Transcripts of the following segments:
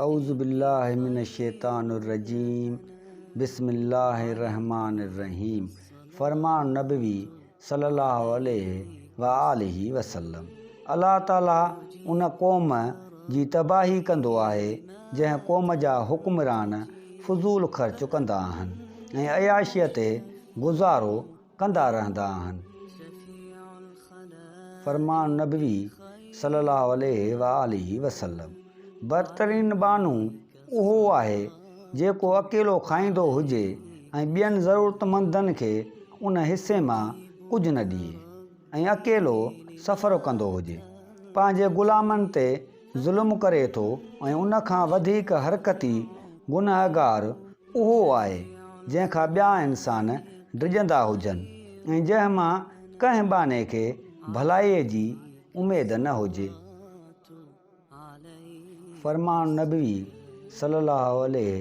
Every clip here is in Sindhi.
اعوذ بالله من الشيطان الرجيم بسم الله الرحمٰن الرحيم فرمان نبوي صلي الله عليه واٰله وسلم الله تعالي ان قوم جي تباهي ڪندو آهي جنهن قوم جا حڪمران فضول خرچ ڪندا آهن ۽ عياشيء تي گذارو ڪندا رهندا آهن. فرمان نبوي صلي الله عليه واٰله وسلم برترين ٻانهو اهو آهي جيڪو اڪيلو کائيندو هجي ۽ ٻين ضرورتمندن کي ان حصي مان ڪجهه نه ڏئي ۽ اڪيلو سفر ڪندو هجي. پنهنجي غلامن تي ظلم ڪري ٿو ۽ ان کان وڌيڪ حرڪتي گنهگار اهو آهي جنهن کان ٻيا انسان ڊڄندا هجن ۽ جنهن مان ڪنهن ٻانهي کي ڀلائيء جي اميد نه هجي. فرمان نبوي صلي الله عليه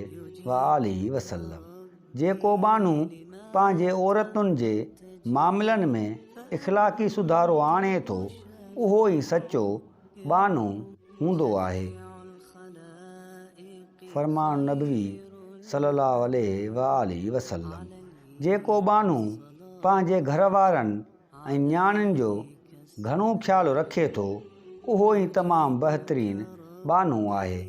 واٰله وسلم، جيڪو ٻانهو پنهنجي عورتن جي معاملن ۾ اخلاقي سڌارو آڻي ٿو اهو ئي سچو ٻانهو هوندو آهي. فرمان نبوي صلي الله عليه واٰله وسلم، جيڪو ٻانهو پنهنجي گهر وارن ۽ نياڻين جو گهڻو خيال رکي ٿو اهو ئي تمام بهترين ٻانهو آهي.